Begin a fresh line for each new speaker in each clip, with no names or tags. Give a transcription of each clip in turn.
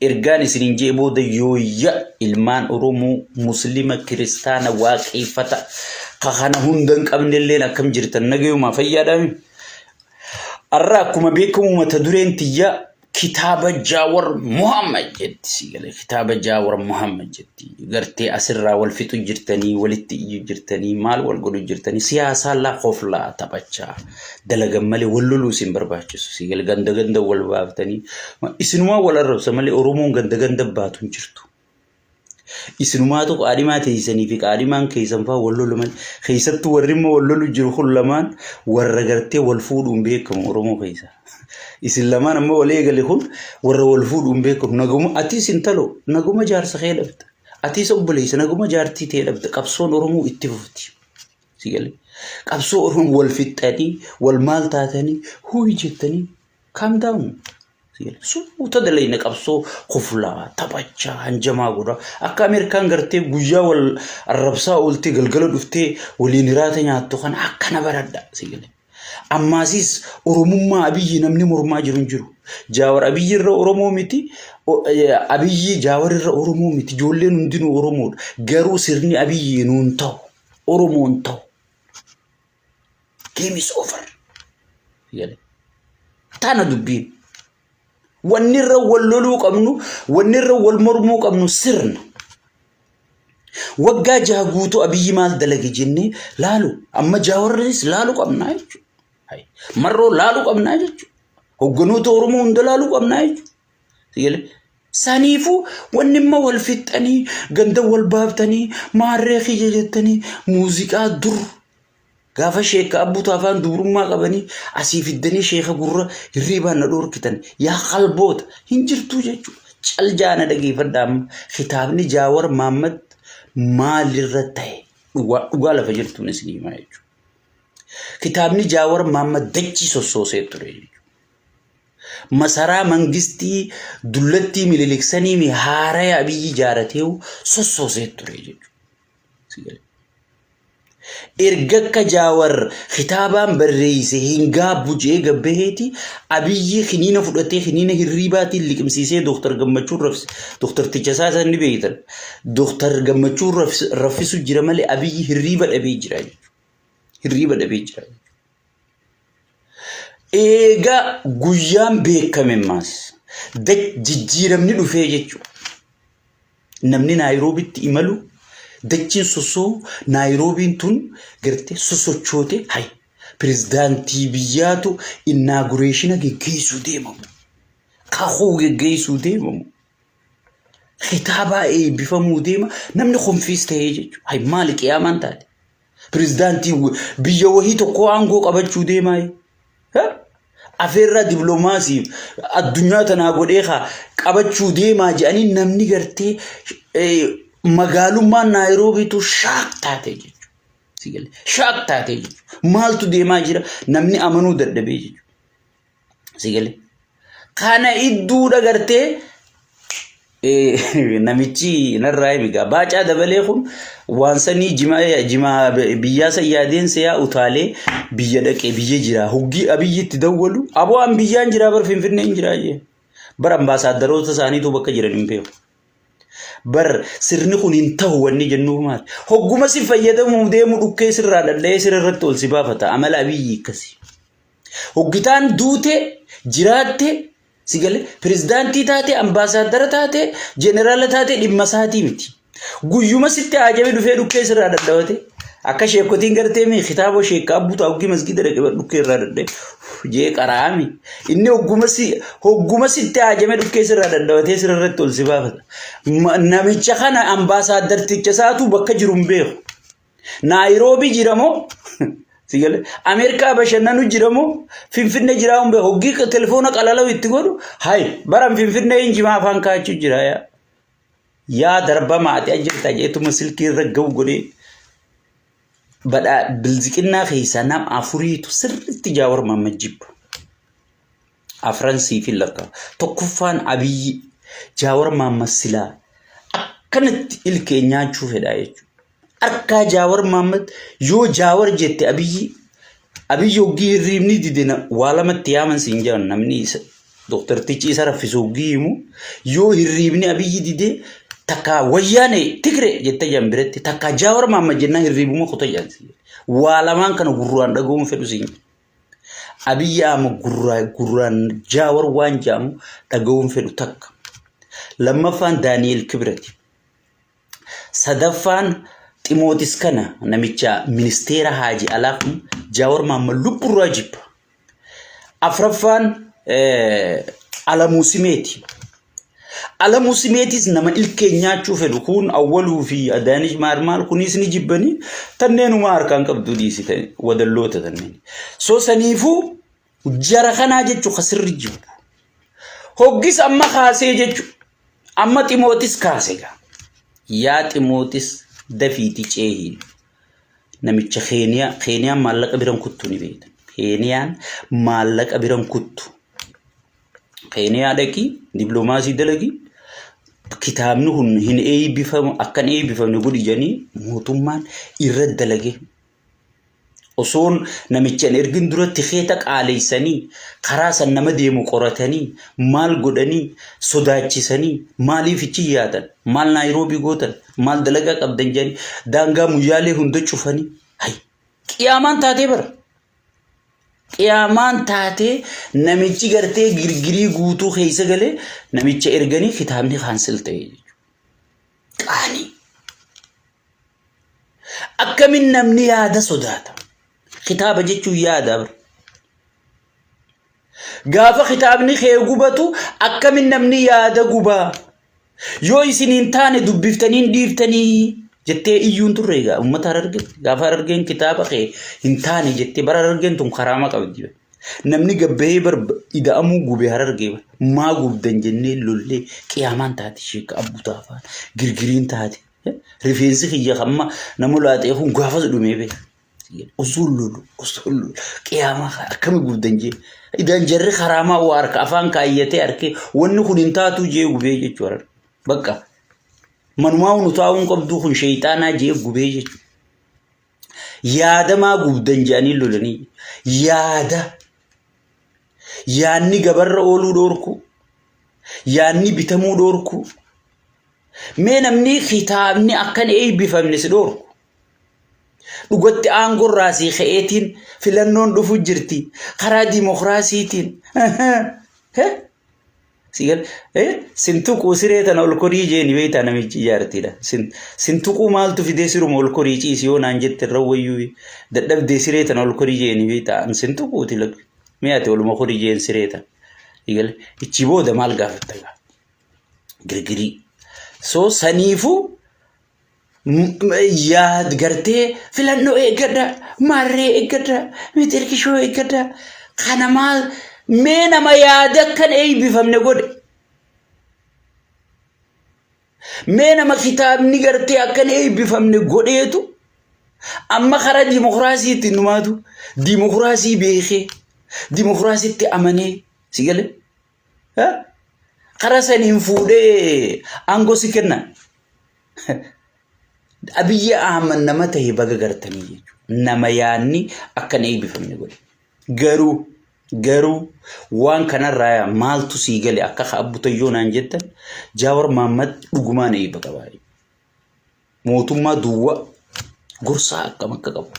Ergaan isiniin jee booda, yooyya ilmaan Oromoo, Muslima, Kiristaana, Waaqeeffata, ka kana hunda hin qabnelleen, akkam jirtan? Nagayumaa, fayyaadhaami? Har'a akkuma beekamu mata dureen tiyya kitaaba Jaawar Muhammad jetti. Si galee, kitaaba Jaawar Muhammad jetti. Gartee asirraa wal fixu jirtanii, walitti iyyu jirtanii, maal wal godhu jirtanii, siyaasaa laa koflaa taphachaa dalagan malee wal loluu isin barbaachisu. Si galee, ganda ganda wal baaftanii isinumaa wal arrabsa malee Oromoon ganda ganda baatu hin jirtu. Isinumaatu qaadhimaa teessanii fi qaadhimaan keessan fa'aa wal lolu malee, keessattuu warri immoo wal lolu jiru kun lamaan warra gartee wal fuudhuun beekamu Oromoo keessa. Isin lamaan amma wal eegale kun warra wal fuudhuun beekamu. Naguma atis intalo naguma jaarsa kee dhabda. Atis obboleessa naguma jaartii tee dhabda. Qabsoon Oromoo itti fufti. Si galee? Qabsoo Oromoo wal fixxanii wal maal taatanii huyi jettanii, calm down. Suuta dalayna, qabsoo koflaa taphachaa hanjamaa godha. Akka Ameerikaan gartee guyyaa wal arrabsaa ooltee galgala dhuftee waliin hiraata nyaattu kana akkana baradha. Si galee? Ammaasis Oromummaa Abiyyi namni mormaa jiru hin jiru. Jaawar Abiyyi irra Oromoo miti. Abiyyi Jaawar irra Oromoo miti. Ijoolleen hundinuu Oromoodha. Garuu sirni Abiyyi nuun ta'u. Oromoon ta'u. Game is over. Galee. Tana dubbiin. Wanni irra wal loluu qabnu, wanni irra wal mormuu qabnu sirna. Waggaa 6 guutuu Abiyyi maal dalage jennee laalu. Amma Jaawarris laalu qabnaa jechuudha. Marroo laalu qabnaa jechuudha. Hogganoota Oromoo hunda laaluu qabnaa jechuudha. Saniifuu wanni immoo wal fixxanii ganda wal baaftanii maarree kiyya jettanii muuziqaa dur gaafa sheeka abbuutu afaan dubrummaa qabanii asii fiddanii sheeka gurra hirriibaan na dhoorkitan yaa qalboota hin jirtuu jechuudha. Cal jaana dhageeffadhaa, amma kitaabni Jaawar Maammad maalirra ta'e dhugaa dhugaa lafa jirtuun isin himaa jechuudha. Kitaabni Jaawar Maammad dachii sossoosee ture jechuudha. Masaraa mangistii dullattii Miniliksanii haaraya Abiyyi ijaarateewu sossoosee ture jechuudha. Erga akka Jaawar kitaabaan barreesse hin gaabbu jee gabbaheeti, Abiyyi kiniina fudhatee, kiniina hirriibaatiin liqimsiisee Dooktar Gammachuun rafise. Dooktarticha isaa san ni beektan. Dooktar Gammachuun raffisu jira malee Abiyyi hirriiba dhabee jira jechuudha. Hirriiba dhabee jira. Eega guyyaan beekame maas jijjiiramni dhufee jechuudha. Namni Naayiroobitti imalu dachiin sossoo'u, Naayiroobiin tun gartee sosochoote, hay pirezidaantii biyyaatu inauguration geggeessuu deemamu. Kakuu geggeessuu deemamu. Kitaabaa eebbifamuu deema, namni confuse ta'ee jechuudha. Hay, maali qiyaamaan taate? Pirezidaantii biyya wahii tokko aangoo qabachuu deemaa. Afeerraa dippiloomaasii addunyaa tanaa godhee haa qabachuu deemaa jedhanii namni gartee magaalummaan Naayiroobiitu shock taate jechuudha. Shock taate jechuudha. Maaltu deemaa jira, namni amanuu dadhabee jechuudha. Si galee? Kana idduudha gartee namichi narraa himi gaa Baacaa Dabalee kun waan sanii jimaa jimaa biyyaa san yaadeen se'aa utaalee biyya dhaqee biyya jira. Hoggii Abiyyitti dawwalu, "Aboo, an biyyaan jira bar, Finfinnee hin jiraa," jee. Bar ambaasaadarota isaaniitu bakka jiran hin beeku. Bar sirni kun hin ta'u wanni jennuuf maali? Hogguma si fayyadamuuf deemu dhukkee sirraa dhadha'ee sirra irratti ol si baafata. Amala Abiyyi akkasi. Hoggitaan duute jiraatte, si galee, pirezidaantii taate, ambaasaaddara taate, jeeneraala taate, dhimma isaatii miti. Guyyuma sitti haajame dhufee dhukkee sirraa dhadhawate akka sheekotiin gartee mee kitaaba sheekka abbuu taa'uggii masgiida dhaqee dhukkee irraa dhadhee jee qaraami. Inni hogguma sitti haajame dhukkee sirraa dhadhawatee sirra irratti ol si baafata. Namicha kana ambaasaaddarticha isaatu bakka jiru hin beeku. Naayiroobii jira moo, si galee, Ameerikaa bashannanu jira moo, Finfinnee jira hin beeku. Hoggii telefoona qalalaw itti godhu, "Hay, baran Finfinnee hin jimaa afaan kaachuu jira yaa. Yaa darbama, ati ajjirta," jeetuma silkii irra ga'u godhee badhaa. Bilziqinnaa keessaa nama afuriitu sirriitti Jaawar Mahammad jibba. Afran siif hin lakkaa. Tokkoffaan Abiyyi. Jaawar Mahammad silaa akkanatti ilkee nyaachuu fedhaa jechuudha. Harkaa Jaawar Mahammad yoo Jaawar jette Abiyyi hoggii hirriibni dide waa lamatti yaaman siin jedhan namni isa. Doktartichi isa raffisu hoggii himu yoo hirriibni Abiyyi didee takka wayyaane Tigre jette jedhan biratti takka Jaawar Mahammad jennaan hirriibuma kuta jedhan. Waa lamaan kana gurraan dhaga'uun fedhu siin. Abiyyi Ahmad gurraa gurraan Jaawar waan jedhamu dhaga'uun fedhu takka. Lammaffaan Daani'eel Kibrati. Sadaffaan Ximootis kana namicha ministeera haaji alaa kun Jaawar Mahammad lubburraa jibba. Afraffaan Alamuu Simeeti. Alamuu Simeetis nama ilkee nyaachuu fedhu kun Awwaluu fi Adaanich maal maal kunis ni jibbanii tanneenumaa harkaan qabdu dhiisite wadalloota tanneen. So saniifuu jara kanaa jechuun ka sirri jibbu. Hoggis amma kaasee jechuudha. Amma Ximootis kaase gaa. Yaa Ximootis dafiiti ceehii. Namicha Keeniyaa, Keeniyaan maallaqa biran kuttu ni beektan. Keeniyaan maallaqa biran kuttu. Keeniyaa dhaqi, dippiloomaasii dalagi, kitaabni kun hin eebbifamu, akka hin eebbifamne godhi jedhanii mootummaan irra dalage. Osoon namicha hin ergin dura tikeeta qaaleessanii karaa san nama deemu qoratanii maal godhanii sodaachisanii maaliif ichi yaatan maal Naayiroobii gootan maal dalagaa qabdan jedhanii daangaa muyyaalee hunda cufanii hay qiyaamaan taatee bara. Qiyaamaan taatee namichi gartee girgirii guutuu keessa galee namicha erganii kitaabni kaansil ta'e jechuudha. Qaanii. Akkamin namni yaada sodaata? Kitaaba jechuun yaada bar. Gaafa kitaabni kee gubatu akkamin namni yaada gubaa? Yoo isin hin taane dubbiftanii hin dhiiftanii jettee iyyuun turre egaa uummata Harargee gaafa Harargeen kitaaba kee hin taane jettee bara Harargeen tun karaama qabdi. Namni gabbahee bar ida'amuu gube Harargee bar maa gubdan jennee lollee qiyaamaan taate sheekka abbutaafaan girgiriin taate. Rifeensi kiyya hamma nama laaxee kun gaafas dhumee beeka. Osoo lolu osoo lolu qiyaamaa akkami gubdan jee. Idaan jarri karaamaa waa harka afaan kaayyatee harkee wanni kun hin taatuu jee gubee jechuudha. Bakka manumaa nu taa'uun qabduu kun sheeyxaanaa jee gubee jechuudha. Yaadamaa gubdan jedhanii lolanii yaada yaanni gabarra ooluu dhoorku yaanni bitamuu dhoorku Mee namni kitaabni akkan eebbifamne si dhoorku. Dhugatti aangorraa sii ka'eetiin filannoon dhufu jirti. Karaa dimokiraasiitiin. Sin tuquu siree tana ol korii jeeni beektaa namichi ijaartiidha. Sin tuquu maaltu fidee siruma ol korii ciisi yoo naan jette irra wayyuu dadhabdee siree tana ol korii jeeni beektaa. Sin tuquuti lakki. Mee ati oluma korii jeen siree tana. Ichi booda maal gaafatta gaa? Girgirii. So saniifuu yaad gartee filannoo eeggadha, maarree eeggadha, mixirkishoo eeggadha. Kana maal mee nama yaada akkan eebbifamne godhe. Mee nama kitaabni gartee akkan eebbifamne godheetu amma karaa dimokiraasiitti numaatu dimokiraasii beekee dimokiraasiitti amanee si galee. Karaa saniin fuudhee aangoo si kenna. Abiyyi Ahmad nama ta'e baga gartanii jechuudha. Nama yaadni akka hin eebbifamne godhe. Garuu garuu waan kanarraa maaltu sii gale akka abbu tayyoo naan jettan Jaawar Mahaammad dhugumaan eebba qaba. Mootummaa duwwaa gorsaa akkam akka qabu.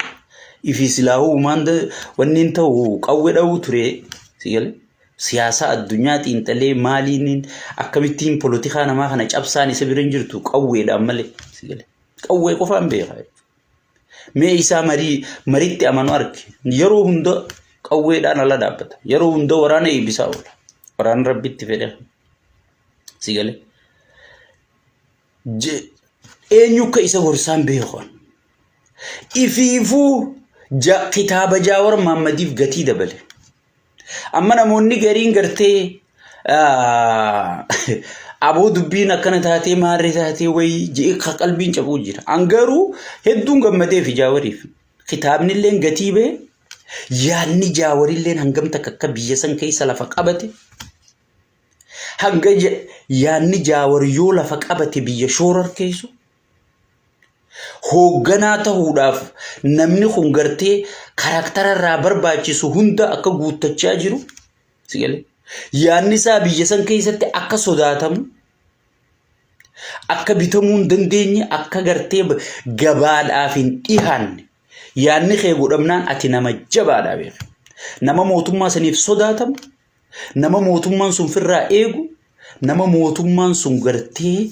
Ifi silaahuu uumaan wanni hin ta'u qawwee dha'uu ture si galee. Siyaasaa addunyaa xiinxalee maaliin akkamittiin polotikaa namaa kana cabsaan isa bira hin jirtu qawweedhaan malee si galee. Qawwee qofaan beeka. Mee isaa marii maritti amanu arge yeroo hunda qawweedhaan ala dhaabbata. Yeroo hunda waraana eebbisaa oola. Waraana rabbitti fedhe. Si galee. Eenyu akka isa gorsaan beeku. Ifiifuu kitaaba Jaawar Mahaammadiif gatii dabale. Amma namoonni gariin gartee aboo dubbiin akkana taatee maarree taatee wayii je'ee ka qalbiin cabuu jira. An garuu hedduun gammadeef Jaawariif. Kitaabni illeen gatii ba'e yaadni Jaawarilleen hangam takka akka biyya san keessa lafa qabate hanga yaadni Jaawar yoo lafa qabate biyya shoorarkeessu hoogganaa ta'uudhaaf namni kun gartee character irraa barbaachisu hunda akka guuttachaa jiru si galee. Yaadni isaa biyya san keessatti akka sodaatamu, akka bitamuu hin dandeenye, akka gartee gabaadhaaf hin dhihaanne yaadni kee godhamnaan ati nama jabaadha beeka. Nama mootummaa saniif sodaatamu, nama mootummaan sun firraa eegu, nama mootummaan sun gartee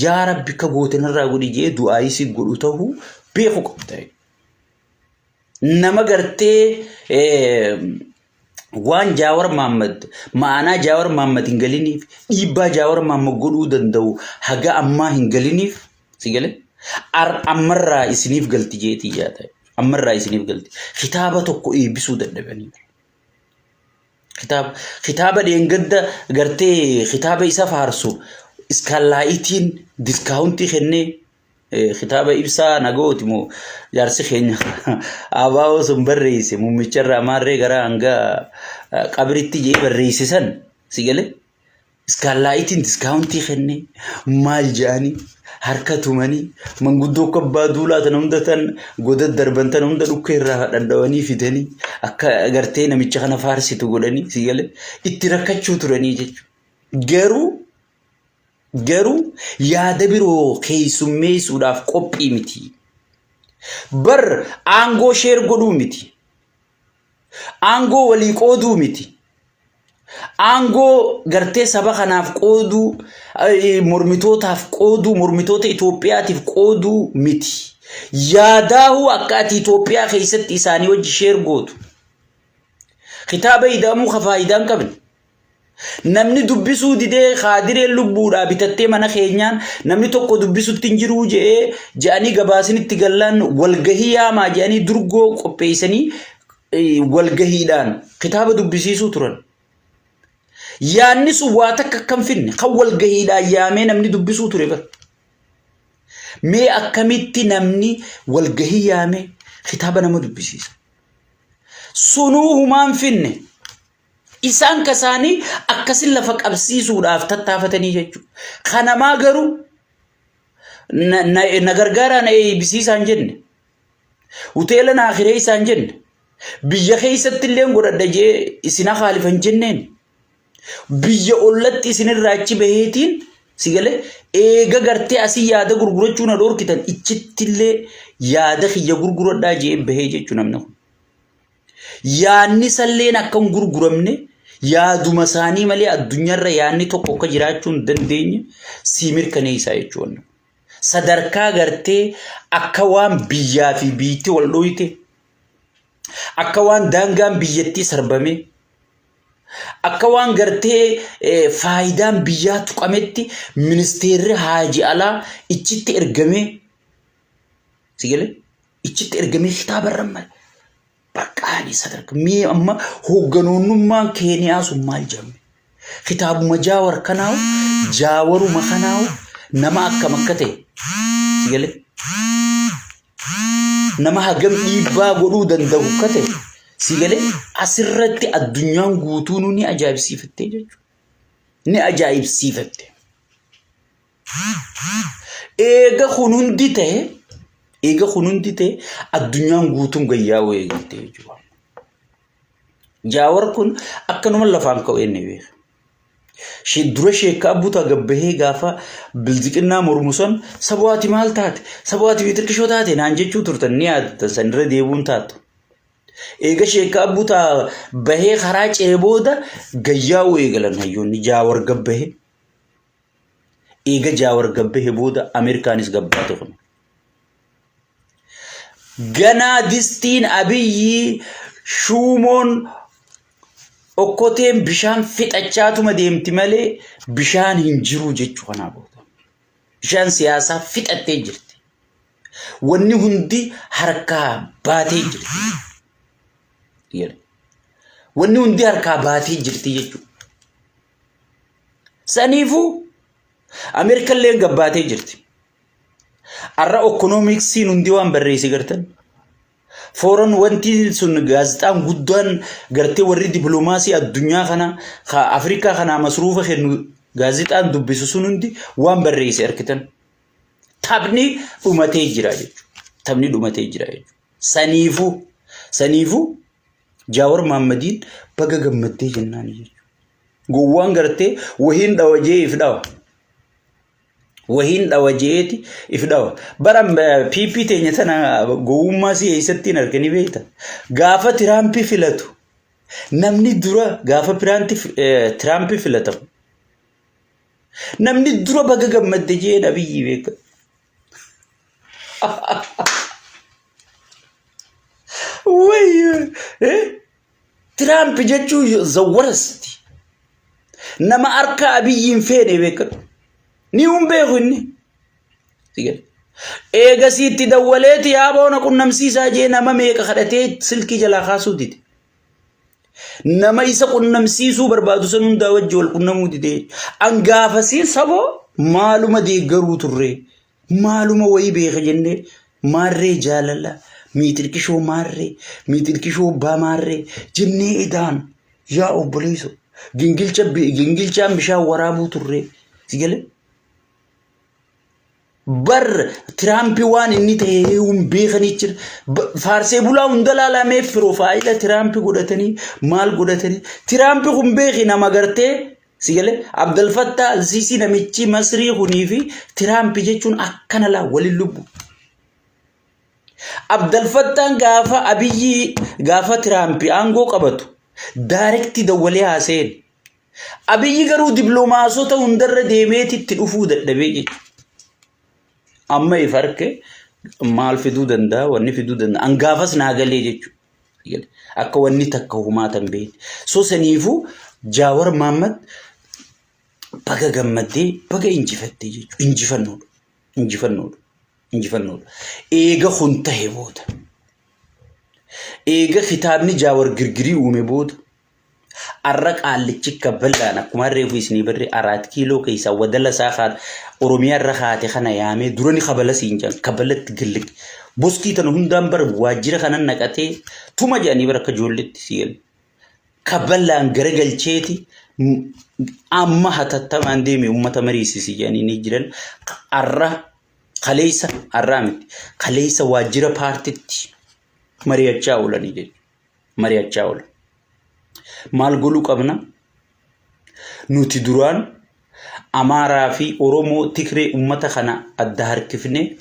yaa rabbi akka goote narraa godhi jedhee du'aayii si godhu ta'uu beeku qabda. Nama gartee waan Jaawar Mahaammad ma'anaa Jaawar Mahaammad hin galiniif dhiibbaa Jaawar Mahaammad godhuu danda'u haga ammaa hin galiniif si gale ammarraa isiniif galti jeetii yaada. Ammarraa isiniif galti. Kitaaba tokko eebbisuu dadhabanii. Kitaaba kitaaba dheengadda gartee kitaaba isa faarsu iskaalaayitiin diskaawuntii kennee kitaaba ibsaa nagooti moo jaarsi keenya ABO sun barreesse muummicharraa maarree gara hanga qabritti jee barreesse san si galee iskaalaayitiin diskaawuntii kennee maal jedhanii harka tumanii manguddoo akka abbaa duulaa tan hunda tan goda darban tan hunda dhukkee irraa dhandhawanii fidanii akka gartee namicha kana faarsitu godhanii si galee itti rakkachuu turanii jechuudha. Garuu Garuu yaada biroo keessummeessuudhaaf qophii miti. Bar aangoo sheer godhuu miti. Aangoo walii qooduu miti. Aangoo gartee saba kanaaf qooduu, mormitootaaf qooduu, mormitoota Itoophiyaatiif qooduu miti. Yaadaahuu akka ati Itoophiyaa keessatti isaanii wajji sheer gootu. Kitaaba ida'amuu ka faayidaa hin qabne. Namni dubbisuu didee kaadireen lubbuudhaa bitattee mana keenyaan namni tokko dubbisutti hin jiruu je'ee je'anii gabaasinitti gallaan walgahii yaamaa je'anii durgoo qopheessanii walgahiidhaan kitaaba dubbisiisuu turan. Yaanni sun waa takka akka hin finne kan walgahiidhaan yaamee namni dubbisuu ture bara. Mee akkamitti namni walgahii yaamee kitaaba nama dubbisiisa? Sunuu humaan finne. Isaan kasaanii akkasin lafa qabsiisuudhaaf tattaafatanii jechuudha. Kanamaa garuu na gargaaraa na eebbisiisaa hin jenne. Hoteela naa kireessaa hin jenne. Biyya keessatti illee godhadha jee isin hakaalifa hin jenneen. Biyya ollatti isinirraa achi baheetiin si galee eega gartee asii yaada gurgurachuu na dhorkitan ichittillee yaada kiyya gurguradhaa jee bahee jechuudha namni kun. Yaanni salleen akka hin gurguramne yaaduma isaanii malee addunyaarra yaanni tokko akka jiraachuu hin dandeenye sii mirkaneessaa jechuudha. Sadarkaa gartee akka waan biyyaa fi biyyatti wal dhooyte akka waan daangaan biyyattii sarbame akka waan gartee faayidaan biyyaa tuqametti ministeerri haaji alaa ichitti ergamee si galee ichitti ergamee kitaaba irra male. Baqqaanii sadarka mee amma hoogganoonnummaan Keeniyaa sun maal jedhame? Kitaabuma Jaawar kanaawu Jaawaruma kanaawu nama akkam akka ta'e si galee nama hagam dhiibbaa godhuu danda'u akka ta'e si galee asirratti addunyaan guutuunuu ni ajaa'ibsiifattee jechuudha. Ni ajaa'ibsiifatte. Eega kun hundi ta'e eega kun hundi ta'e addunyaan guutuun gayyaa'uu eegalte jechuudha. Jaawar kun akkanuma lafaan ka'u inni beeka. Dura sheekka abbuutaa gabbahee gaafa bilziqinnaa mormu san sabawaati maal taate sabawaati bitirqishoo taate naan jechuu turtan ni yaadatan san irra deebuun taatu. Eega sheekka abbuutaa bahee karaa ce'e booda gayyaa'uu eegalan hayyoonni jaawar gabbahee. Eega Jaawar gabbahe booda Ameerikaanis gabbaate kun. Ganaa distiin Abiyyi shuumoon okkoteen bishaan fixachaatuma deemti malee bishaan hin jiru jechuu kanaa booda. Bishaan siyaasaa fixattee jirti. Wanni hundi harkaa baatee jirti. Wanni hundi harkaa baatee jirti jechuudha. Saniifuu Ameerikalleen gabbaatee jirti. Har'a okkonoomiksiin hundi waan barreesse gartan. Fooran wanti sun gaazexaan guddaan gartee warri dippiloomaasii addunyaa kana ka Afrikaa kanaa masruufa kennu gaazexaan dubbisu sun hundi waan barreesse argitan. Taphni dhumatee jira jechuudha. Taphni dhumatee jira jechuudha. Saniifuu saniifuu Jaawar Mahaammadiin baga gammaddee jennaan jechuudha. Gowwaan gartee wahiin dhawa jee if dhawa. Wahiin dhawa jeeti if dhawa. Bara PP teenya tana gowwummaa si eessatti hin argani beekta. Gaafa Tiraampi filatu namni dura gaafa Tiraampi filatamu namni dura baga gammadde jeen Abiyyi beeka. Wayyo! Tiraamp jechuun the worst. Nama harka Abiyyi hin feene beekadhu. Ni hin beeku inni. Eegasii itti dawwaleeti yaa boona qunnamsiisaa jee nama meeqa kadhatee silkii jalaa kaasuu dide. Nama isa qunnamsiisuu barbaadu san hundaa wajji wal qunnamuu dide. An gaafasii saboo maaluma deeggaruu turre. Maaluma wayii beeka jennee maarree jaalala miixirqishoo maarree miixirqishoo abbaa maarree jennee edaan yaa obboleesso gingilcha gingilchaan bishaan waraabuu turree si galee bar Tiraampi waan inni ta'e hin beekanii jira. Faarsee bulaa hunda laalamee piroofaayila Tiraampi godhatanii maal godhatanii Tiraampi kun beeki nama gartee Si galee Abdel Fattah Al-Sisi namichi Masrii kunii fi Tiraamp jechuun akkana laa waliin lubbu. Abdel Fattaan gaafa Abiyyi gaafa Tiraamp aangoo qabatu daarekti dawwalee haasa'een. Abiyyi garuu dippiloomaasota hundarra deemeeti itti dhufuu dadhabee jechuudha. Amma if harke maal fiduu danda'a wanni fiduu danda'a an gaafas naa galee jechuudha. Akka wanni takka humaatan beekne. So saniifuu Jaawar Maammad baga gammaddee baga injifattee jechuudha. Injifannoodha. Injifannoodha. Injifannoodha. Eega kun tahe booda. Eega kitaabni Jaawar girgirii uume booda. Arra qaallichi kabballaan akkuma reefu isinii barree araat kiiloo keessaa wadala isaa kaat Oromiyaa irra kaate kana yaamee dura ni kabala siin jedhan kabalatti gallik boskii tana hundaan bara waajjira kanan naqatee tuma jedhanii bara akka ijoolletti si galu. Kaballaan garagalcheeti amma hatattamaan deeme uummata mariisisi jedhanii ni jiran arra kaleessa arraa miti kaleessa waajjira paartitti mari'achaa oolanii jechuudha. Mari'achaa oola. Maal godhuu qabna? Nuti duraan Amaaraa fi Oromoo Tigree uummata kana adda harkifnee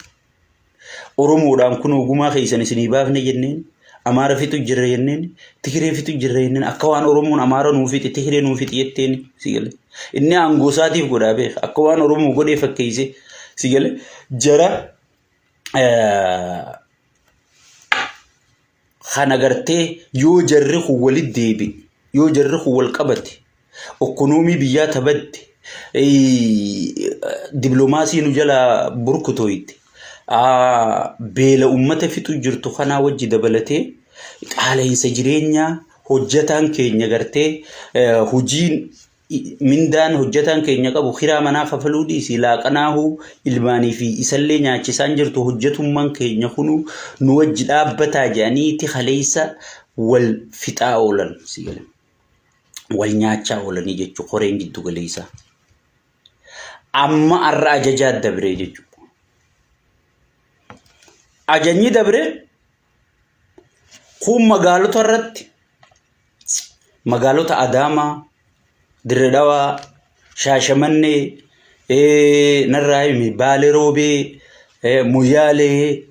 Oromoodhaan kun ogumaa keessan isinii baafne jenneen Amaara fixu jirra jenneen Tigree fixu jirra jenneen akka waan Oromoon Amaara nuu fixi Tigree nuu fixi jetteen si gale. Inni aangoo isaatiif godhaa beeka akka waan Oromoo godhee fakkeessee si gale jara Kana gartee yoo jarri kun walitti deebi'e, yoo jarri kun wal qabate, okkonoomii biyyaa tabadde, dibiloomaasii nu jalaa burkutoyte, beela ummata fixu jirtu kanaa wajji dabalatee qaala'insa jireenyaa hojjataan keenya gartee hojiin Mindaan hojjataan keenya qabu kiraa manaa kafaluu dhiisii laaqanaahuu ilmaanii fi isallee nyaachisaan jirtu hojjatummaan keenya kunuu nu wajji dhaabbataa jedhaniiti kaleessa wal fixaa oolan si gale. Wal nyaachaa oolanii jechuu koreen giddu galeessaa. Amma har'a ajajaa dabree jechuudha. Ajajni dabree kun magaalota irratti magaalota Adaamaa, Dirre Dhawaa, Shaashamannee, narraa himi Baalee Roobee, Moyyaalee,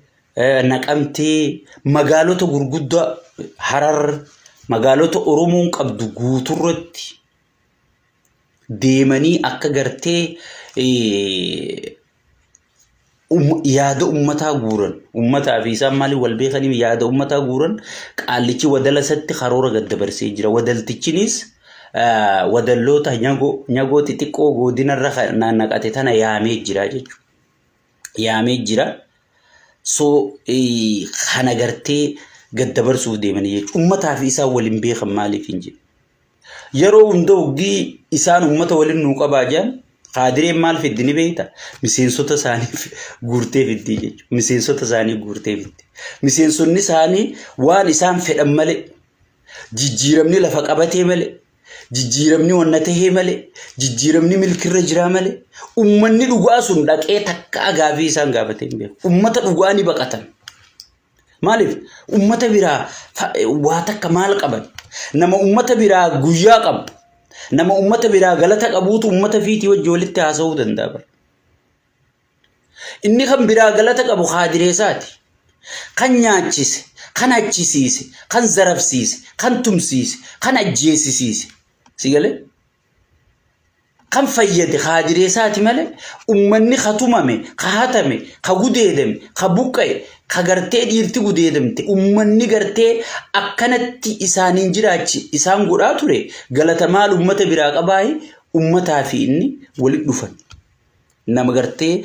Naqamtee, magaalota gurguddaa Harar, magaalota Oromoon qabdu guuturratti deemanii akka gartee yaada ummataa guuran ummataa fi isaan maaliin wal beekaniif yaada ummataa guuran qaallichi wadala isatti karoora gad dabarsee jira wadaltichinis wadalloota nyagoo nyagoo xixiqqoo godinarra naqate tana yaamee jira jechuudha. Yaamee jira. So kana gartee gad dabarsuuf deemanii jechuudha. Ummataa fi isaan waliin beekan maaliif hin jedhu. Yeroo hunda hoggii isaan ummata waliin nuu qabaa jedhan kaadireen maal fiddi ni beekta? Miseensota isaanii guurtee fiddi jechuudha. Miseensota isaanii guurtee fiddi. Miseensonni isaanii waan isaan fedhan malee jijjiiramni lafa qabatee malee jijjiiramni wanna tahee malee jijjiiramni milkirra jiraa malee ummanni dhugaa sun dhaqee takkaa gaafii isaan gaafatee hin beeku. Ummata dhugaa ni baqatan. Maaliif? Ummata biraa waa takka maal qaban? Nama ummata biraa guyyaa qabu. Nama ummata biraa galata qabuutu ummata fiitii wajji walitti haasa'uu danda'a bara. Inni kan biraa galata qabu kaadireesaati. Kan nyaachise, kan achisiise, kan zarafsiise, kan tumsiise, kan ajjeesisiise. Si galee? Kan fayyade kaadireesaati malee ummanni ka tumame, ka hatame, ka gudeedame, ka buqqa'e, ka gartee dhiirti gudeedamte, ummanni gartee akkanatti isaaniin jiraachi isaan godhaa ture galata maal ummata biraa qabaayi ummataa fi inni walitti dhufan. Nama gartee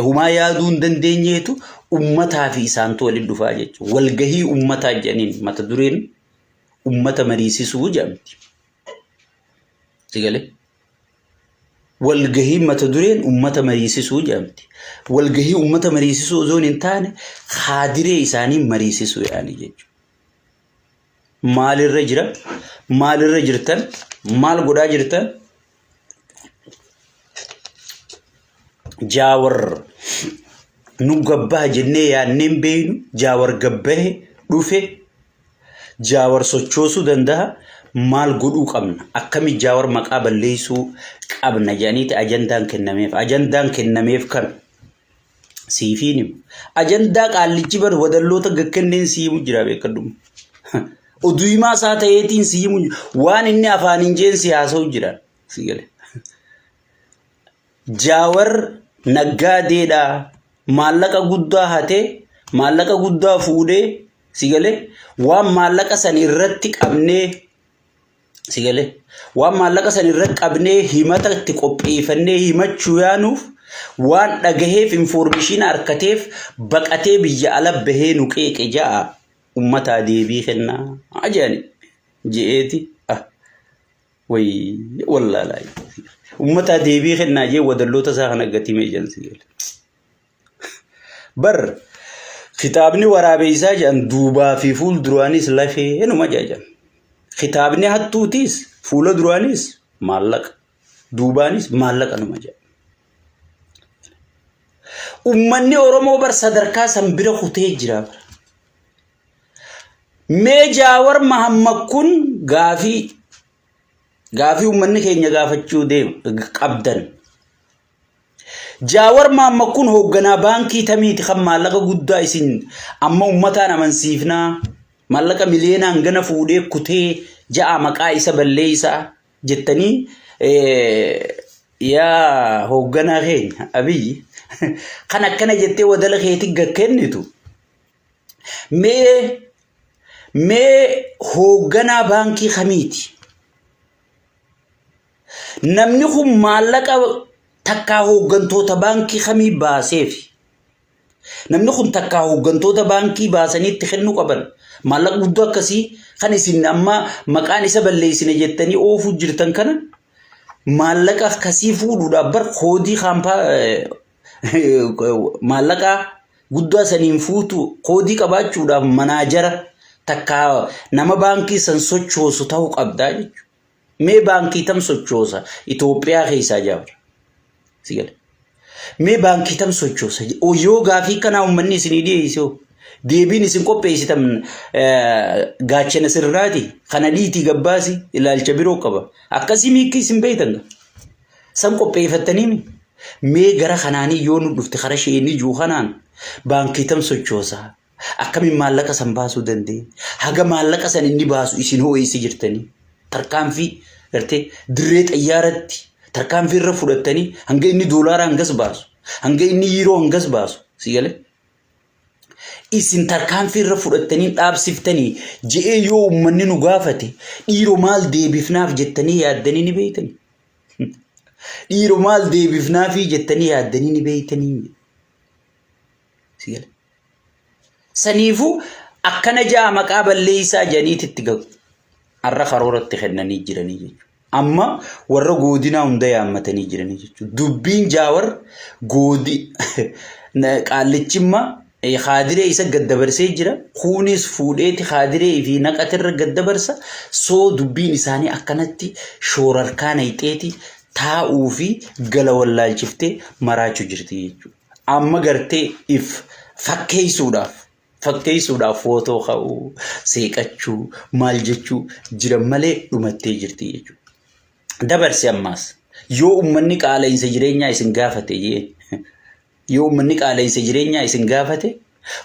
humaa yaaduu hin dandeenyeetu ummataa fi isaantu walitti dhufaa jechuudha. Walgahii ummataa jedhaniin mata dureen ummata mariisisuu jedhamti. Si galee? Walgahii mata dureen ummata mariisisuu jedhamti. Walgahii ummata mariisisuu osoo hin taane haadiree isaanii mariisisuu yaani jechuudha. Maalirra jira? Maalirra jirtan? Maal godhaa jirtan? Jaawar nu gabbaha jennee yaadnee hin beeknu jaawar gabbahe dhufe Jaawar sochoosuu danda'a maal godhuu qabna akkami Jaawar maqaa balleessuu qabna jedhaniiti ajandaan kennameef ajandaan kennameef kan siifiin himu ajandaa qaallichi bar wadalloota gakkenneen sii himu jira beekadhuma oduu himaa isaa ta'eetiin sii himu waan inni afaan hin jeen si haasa'u jira si gale Jaawar naggaadeedha maallaqa guddaa hatee maallaqa guddaa fuudhee si galee waan maallaqa san irratti qabnee si galee waan maallaqa san irratti qabnee himata itti qopheeffannee himachuu yaanuuf waan dhagaheef infoormeeshiina harkateef baqatee biyya ala bahee nu qeeqe ja'a ummataa deebii kennaa jedhani je'eeti ah Way wallaalaa. Uummataa deebii kennaa jee wadalloota isaa kana gatii meeshaan si gale. Bar kitaabni waraabeessaa jedhan duubaa fi fuul duraanis lafee inuma jedhan. Kitaabni hattuutiis fuula duraanis maallaqa duubaanis maallaqa numa jedhan. Uummanni Oromoo bar sadarkaa san bira kutee jira. Mee Jaawar Mahammad kun gaafii gaafii uummanni keenya gaafachuu deemu qabdan. Jaawar Mahammad kun hoogganaa baankii tamiiti kan maallaqa guddaa isin amma uummataan amansiifnaa maallaqa miliyoonaan gana fuudhee kutee ja'a maqaa isa balleessaa jettanii yaa hoogganaa keenya Abiyyi kan akkana jettee wadala keetti gad kennitu. Mee mee hoogganaa baankii kamiiti? Namni kun maallaqa takkaa hooggantoota baankii kamii baaseefi? Namni kun takkaa hooggantoota baankii baasanii itti kennuu qaban. Maallaqa guddaa akkasii kan isin amma maqaan isa balleessine jettanii oofuu jirtan kana maallaqa akkasii fuudhuudhaaf bar koodii kaampaa maallaqa guddaa saniin fuutu koodii qabaachuudhaaf manaajara takkaa nama baankii san sochoosu ta'uu qabdaa jechuudha. Mee baankii tam sochoosa Itoophiyaa keessaa jaabra. Si gala. Mee baankii tam sochoosa yoo gaafii kanaa uummanni isinii dhiyeesse hoo? Deebiin isin qopheessitan gaachana sirraati kana dhiitii gabbaasi ilaalcha biroo qaba. Akkasii miikki isin beektan. San qopheeffattaniimi. Mee gara kanaanii yoo nu dhufte kara isheen ijuu kanaan baankii tam sochoosaa. Akkamiin maallaqa san baasuu danda'e? Haga maallaqa san inni baasu isin hoo eessa jirtanii? Tarkaanfii gartee dirree xayyaaratti tarkaanfii irra fudhattanii hanga inni doolaara hangas baasu, hanga inni yiiroo hangas baasu si galee? Isin tarkaanfii irra fudhattanii dhaabsiftanii je'ee yoo uummanni nu gaafate dhiiroo maal deebifnaaf jettanii yaaddanii ni beektanii? Dhiiroo maal deebifnaafii jettanii yaaddanii ni beektanii? Si gale? Saniifuu akkana ja'a maqaa balleessaa jedhaniiti itti gahu. Har'a karoora itti kennanii jiranii jechuudha. Amma warra goodinaa hunda yaammatanii jiranii jechuudha. Dubbiin jaawar goodi qaallichimma kaadiree isa gad dabarsee jira. Kuunis fuudheeti kaadiree fi naqatirra gad dabarsa. Soo dubbiin isaanii akkanatti shoorarkaa nayxeeti taa'uu fi gala wallaalchiftee maraachuu jirti jechuudha. Amma gartee if fakkeessuudhaaf fakkeessuudhaaf footoo ka'uu, seeqachuu, maal jechuu jiran malee dhumattee jirti jechuudha. Dabarsi ammaas. Yoo uummanni qaala'insa jireenyaa isin gaafate jee. Yoo uummanni qaala'insa jireenyaa isin gaafate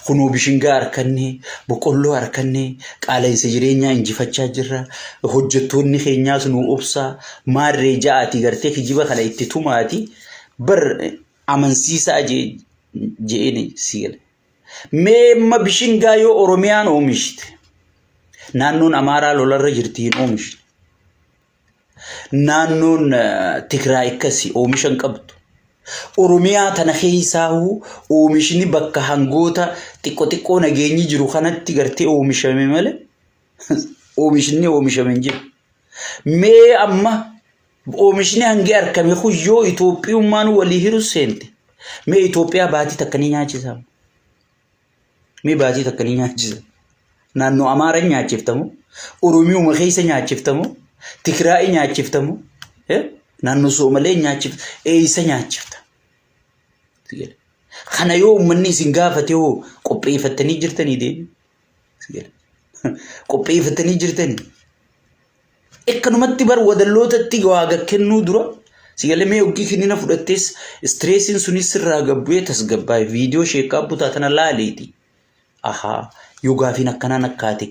kunoo bishingaa harkannee boqqolloo harkannee qaala'insa jireenyaa injifachaa jirra. Hojjettoonni keenyaas nu obsaa maarree ja'aati gartee kijiba kana itti tumaati bar amansiisaa je'een si gala. Mee amma bishingaa yoo Oromiyaan oomishte naannoon Amaaraa lolarra jirti hin oomishne. Naannoon Tigraay akkasi oomisha hin qabdu. Oromiyaa tana keessaahuu oomishni bakka hangoota xiqqoo xiqqoo nageenyi jiru kanatti gartee oomishame malee oomishni oomishame hin jiru. Mee amma oomishni hangi argame kun yoo Itoophiyummaan walii hiru seente mee Itoophiyaa baatii takka ni nyaachisa. Mee baatii takka ni nyaachisa. Naannoo Amaara nyaachiftamu, Oromiyuma keessa nyaachiftamu, Tigraay nyaachiftamu, naannoo Soomalee nyaachifta, eessa nyaachifta? Kana yoo uummanni isin gaafate hoo qopheeffattanii jirtanii deebi? Qopheeffattanii jirtanii? Akkanumatti bar wadallootatti waa kennuu dura sigalee mee hoggii kinina fudhattees stressiin sunis sirraa gabbu'ee tasgabbaa'e viidiyoo sheekaa butaa tana laaliiti. Ahaa yoo gaafiin akkanaan akkaate.